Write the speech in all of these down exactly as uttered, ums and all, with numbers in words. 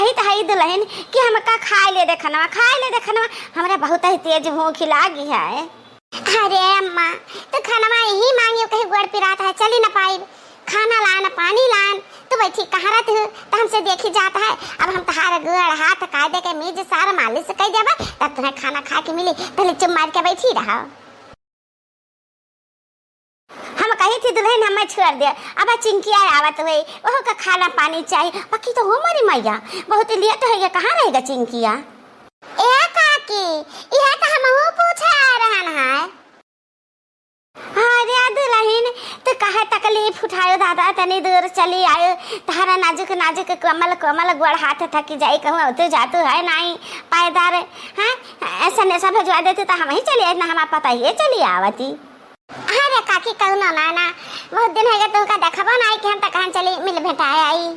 कही त हई दुलहिन कि हमका खाए ले दे खनवा, खाए ले दे खनवा, हमरा बहुत ही तेज भूख लागी है। अरे अम्मा, तो खनवा यही मांगियो, कहीं गोड़ पिरात है, चली न पाई, खाना लान, पानी लान, तू बैठी कहाँ रहत हो? तो हमसे देखी जात है, अब हम तहार गोड़ हाथ कायदे के मीज सार मालिश कर देबा, तब तुम्हें खाना खाए के मिली, पहले चुप मार के बैठी रहो। हम कही थी दुलहिन हमें छोड़ दे, अब चिंकिया आवत हुई, ओहू का खाना पानी चाही। बाकी तो हो मोरी मैया, बहुत लेट होइ गया, कहाँ रहेगा चिंकिया? ए काकी, यह तो हमहू पूछे आ रहन है। अरे दुलहिन, तो काहे तकलीफ उठायो दादा, तनी दूर चली आयो, तहरा नाजुक नाजुक कोमल कोमल गोड़ हाथ थकी जाई, कहूँ अवतु जातु है नाई पैदल, हैं? ऐसा नेसा भेजवा देते तो हम ही चली आए, ना हमार पता ही चली आवती। अरे काकी, कौनो ना, ना, बहुत दिन है तुमका देखबो ना आई कि हम तो कहन चली मिल भेटाए आई।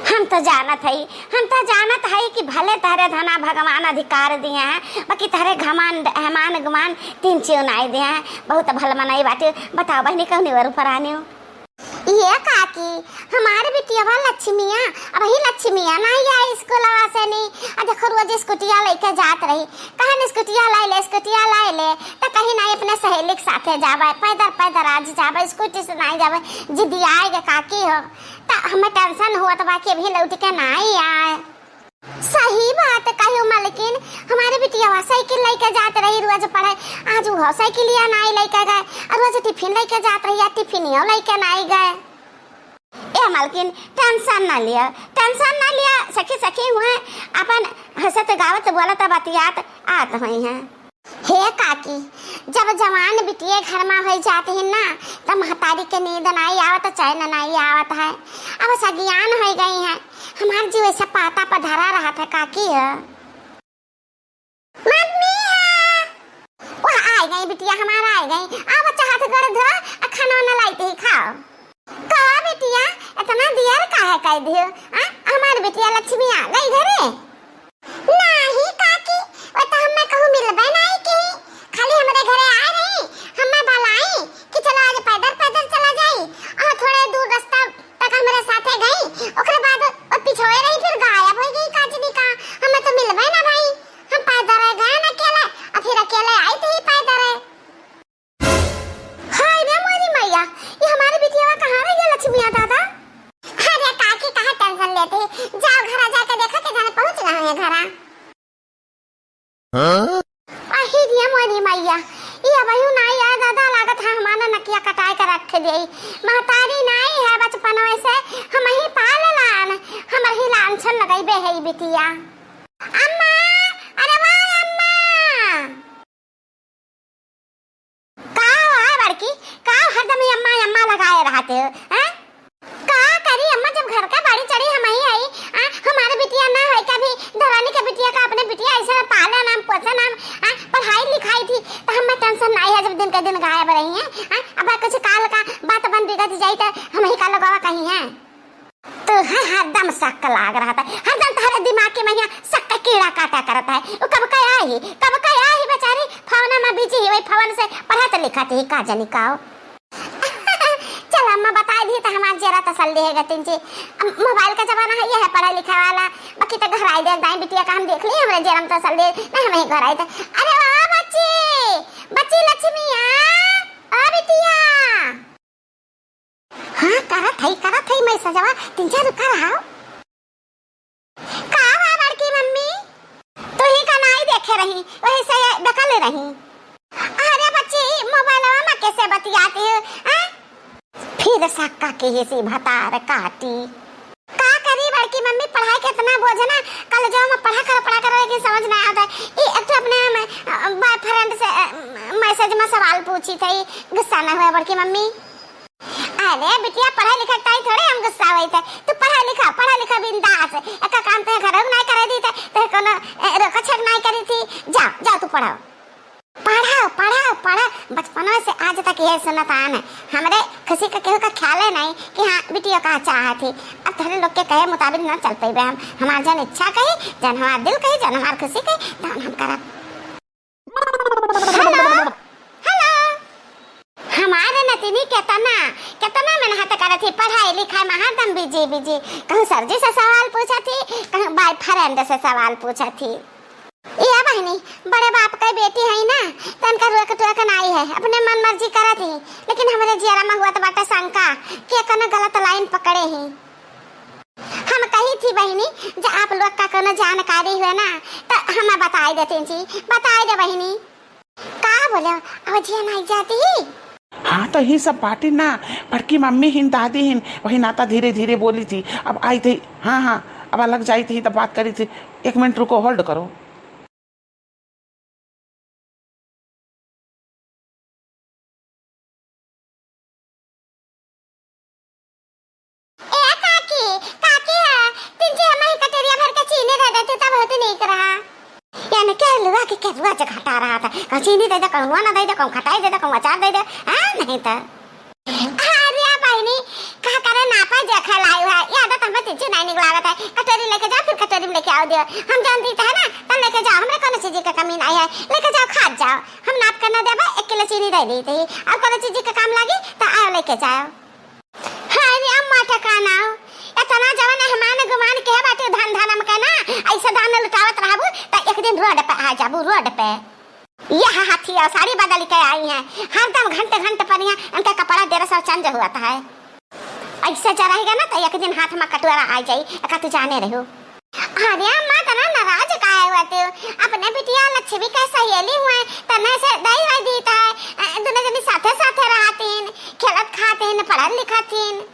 हम तो जानत हई, हम तो जानत हई कि भले तहरे धना भगवान अधिकार दिए हैं, बाकी तहरे घमंड, एहमान गुमान तीन चीज नाई दिए हैं। बहुत भल मनई बाटे। बताओ बहिनी, कौनी ओर ऊपर आने हो? ये काकी, हमार बिटिया लक्ष्मिया, अब ही लक्ष्मिया नाई आए स्कूलवा से नी। आ देखो, रोज स्कूटिया लेके जात रही, कहन स्कूटिया लाई ले, स्कूटिया लाई ले, तो कहीं नाई अपने सहेली के साथे जावे, पैदल, पैदल आज जावे, स्कूटी से नाई जावे, जिदियाए गे काकी हो। त हमें टेंशन होत बा कि अभी लौट के नाई आए। सही बात कहो मलकिन, हमारे बिटिया साइकिल लेके जात रही रोज पढ़े, आज वो साइकिलिया नाई लेके गए, और रोज टिफिन लेके जात रही, या टिफिनियो लेके नाई गए। ए मलकिन, टेंशन ना लिया, टेंशन ना लिया, सखी सखी हुए अपन हंसत गावत बोलत बतियात आत हुई हैं। हे काकी, जब जवान बिटिये घर मा होइ जात ही ना, त महतारी के नींद नाई आवत, चैन नाई आवत है। अब सगियान होइ गई हैं, हमार जीव ऐसे पाता पर धरा रहत है काकी हो। मम्मी है, वह आइ गई बिटिया हमार, आइ गई। आ बच्चा, हाथ गोड़ धो, आ खाना वाना लाई थी, खाओ। का बिटिया, इतना देर काहे कर दियो? आ, हमार बिटिया लक्ष्मी आ गई घरे? नाही काकी, वो तो हमें कहूँ मिलबे नाही की, खाली हमरे घरे आए रही, हमें बलाई कि चलो आज पैदल पैदल चला जाई, और थोड़े दूर रास्ता तक हमरे साथे गई, ओकरे बाद वो पिछोए रही, फिर गायब हो गई काजनी का, हमें तो मिलबे ना भाई, हम पैदल गए ना अकेले, और फिर अकेले आई थी पैदल। हाय रे मोरी मैया, ये हमारी बिटिया कहाँ रही है लक्ष्मिया दादा? अरे काकी, कहाँ टेंशन लेते हैं? जाओ घरा जाके देखो कि जाने पहुँच गए हैं घरा। हाँ? अही रे मोरी मैया, ये अबहियो नाई आए दादा, लागत है हमारा नकिया कटाए के रख दे। महतारी नाई है बचपनवे से, हम ही पाल लान, हमर ही लांछन लगई बे है बिटिया। अम्मा, अरे वाह अम्मा। का है बड़की, का हरदम ई अम्मा, अम्मा लगाए रहते हो, हैं? का करी अम्मा, जब घर का बाड़ी चढ़ी हम ही आई, आ, हमारे बिटिया ना है, कभी धरानी के बिटिया का अपने बिटिया ऐसा पाले नाम, पोसे नाम, आ, पढ़ाई लिखाई थी, तो हमें टेंशन नहीं है, जब दिन के दिन गायब रही हैं, आ, अब कुछ काल का बात बन बिगड़ जाई, तो हम ही का लोगवा कहीं हैं। तू है हरदम शक लाग रहत है, हरदम तहरे दिमाग के महिया शक का कीड़ा काटा करत है। उ कब का आही, कब का आही बेचारी, फोन में बिजी ही, वही फोन से पढ़त लिखत ही का जनी काओ। चल अम्मा बताई दी तो हमार जेरा तसल्ली है गतिन जी। अब मोबाइल का जमाना है, ये है पढ़े लिखे वाला, बाकी तो घर आई दे दाई बिटिया का हम देख ली, हमरे जेरा में तसल्ली है, नहीं हम ही घर आई थे। अरे वाह बच्ची, बच्ची लक्ष्मी आ, ओ बिटिया। हाँ, करत हई, करत हई, मैं सजवा, तीन चार रुका रहा। का बा बड़की मम्मी? तू ही का नाई देखे रही, वही से ये बकल रही। अरे बच्ची, मोबाइलवा में कैसे बतियाती हो, हैं? फिर सक्का के हिसी भतार काटी। का करी बड़की मम्मी, पढ़ाई के इतना बोझ है ना, कल जो हम पढ़ा करो, पढ़ा करो, लेकिन समझ ना आता। ई एक तो अपने हम, अ, बॉयफ्रेंड से, अ, मैसेज में सवाल पूछी थी, गुस्सा ना हुआ बड़की मम्मी। अरे बिटिया, पढ़ा लिखा ताई थोड़े हम गुस्सा हुई थे। तू पढ़ा लिखा, पढ़ा लिखा बिंदास। एका काम ते घर में नहीं करे दी थे, ते कोनो, ए, रोका छेक नहीं करी थी। जा, जा तू पढ़ाओ। पढ़ाओ, पढ़ाओ, पढ़ा। बचपनों से आज तक ये सुनत आन है। हमरे खुशी का केहू का ख्याल है नहीं कि हाँ, बिटिया का चाहत थी। अब तोहरे लोग के कहे मुताबिक ना चल पइबे हम। हमार जन इच्छा कही, जन हमार दिल कही, जन हमार खुशी कही, तहन हम करब। हेलो, हेलो। हमारे नतिनी केतना, केतना मेहनत करत ही, पढ़ाई लिखाई में हरदम बिजी, बिजी। कहूँ सर जी से सवाल पूछत ही, कहूँ बाई friend से सवाल पूछत ही। ए बहिनी, बड़े बाप के बेटी है ना, तनका रोक टोक नाई है, अपने मन मर्जी करत ही, लेकिन हमरे जियरा में हुआ तो बाटे शंका कि कोनो गलत line पकड़े ही। हम कही थी बहिनी, जे आप लोग का कोनो जानकारी हुए ना, तो हमें बताई देती जी, बताई दे बहिनी। का बोलो, अब जिया नाई जाती ही? हाँ, तो ही सब बाटी ना, बड़की मम्मी हिन, दादी हिन, वही नाता धीरे धीरे बोली थी। अब आई थी, हाँ, हाँ, अब अलग जाई थी, तब बात करी थी। एक मिनट रुको, hold करो। ए काकी, काकी है, तिनची हमही कटोरिया भर के चीनी दे देती तब बहुत नीक रहा। यानी के लुआ के केरुआ जे घटा रहा था, कहूँ चीनी दे दे, कहूँ ना दे दे, कहूँ खटाई दे दे, कहूँ अचार दे दे, हाँ, नहीं तो। अरे बहिनी, का करे नापा जे खाए लाई है, ये आदत हमें तिनची नहीं निक लागत है। कटोरी लेके जाओ, फिर कटोरी में लेके आओ दियो। हम जान दीत है ना, तब लेके जाओ, हमरे कोनो चीज के कमी नहीं है, लेके जाओ, खात जाओ। हम नाप के ना देबे, एक किलो चीनी दे देते ही, और कोनो चीज के काम लागी तो आओ लेके जाओ। हाय रे अम्मा ठिकाना, इतना जवन एहमान गुमान के बाटे धन धनम के ना, ऐसे दान लुटावत रहबू त एक दिन road पे आ जाबू, road पे। यह हाथी और साड़ी बदल के आई हैं, हरदम घंटे घंटे पर यहाँ इनका कपड़ा dress और change हुआ था है। ऐसे जा रहेगा ना तो एक दिन हाथ में कटोरा आ जाई, एका तू जाने रहू। अरे अम्मा, तना नाराज काहे होते हो? अपने बिटिया लक्ष्मी के सहेली हुए, तने से दई वई दीत है। अ, दुनो जनी साथे साथे रहतीन, खेलत खातीन, पढ़त लिखतीन।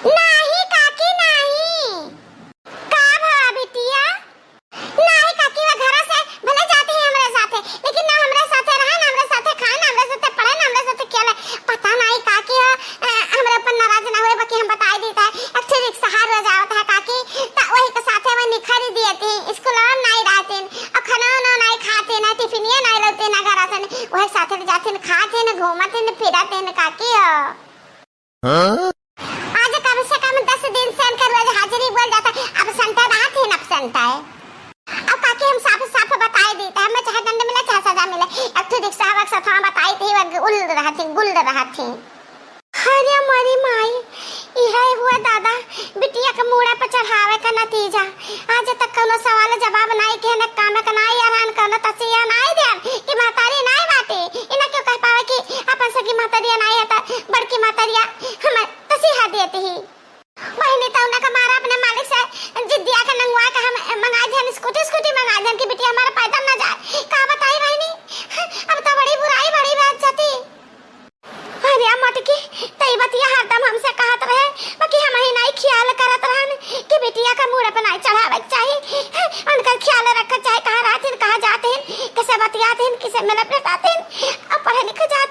नाही काकी, नाही। का भा बिटिया? नाही काकी, वे घरा से भले जाती है हमरे साथे, लेकिन ना हमरे साथे रहे, ना हमरे साथे खाए, ना हमरे साथे पढ़े, ना हमरे साथे खेले। पता नाही काकी हो, अ, हमरे ऊपर नाराज ना हुए, बाकी हम बताई दीत है। एक ठे रिक्शा रोज आवत है काकी, त वही के साथे वही निखरी दिए थी, स्कूल में नाही रहतीन, और खाना उना नाही खातीन, टिफिनिया नाही लौतीन घरा से, वही साथे जातीन, खातीन, घूमतीन, फिरतीन काकी हो। हाँ? आज कम से कम दस दिन से इनका रोज हाजिरी बोल जाता है, absent रहतीन, absent है। अब काकी हम साफ साफ बताई दीत है, हमें चाहे दंड मिले, चाहे सजा मिले, एक ठो रिक्शा वाला के साथ हम बताई थी, वो गुल रहतीन, गुल रहतीन। अरे मोरी माई, इहे हुआ दादा, बिटिया के मूड़ा पर चढ़ावे का नतीजा। आज तक कौनो सवाल जवाब नाई के, न काम के नाई आरान, कौनो तसिया नाई देन कि महतारी नाई बाटे। इना क्यों कह पावे कि अपन सगी महतारिया नाई है, त बड़की महतारिया हम तसिया देती ही। बहिनी, त उनका मारा अपने मालिक से जिद्दिया के नंगवा के हम मंगा देन, स्कूटी, स्कूटी मंगा देन कि बिटिया हमारा पैदल ना जाए। का बताई बहिनी, अब तो बड़ी बुराई, बड़ी बात जाती। अरे मोटकी, त ई बतिया हरदम हमसे कहत रहे, बाकी हमही नाई ख्याल करत रहन कि बिटिया का मूड़ पे नाई चढ़ावे के चाही। उनकर ख्याल रखे के चाही, कहाँ रहतीन, कहाँ जातीन, किसे बतियातीन, किसे मिलत भेटातीन, और पढ़े लिखे जा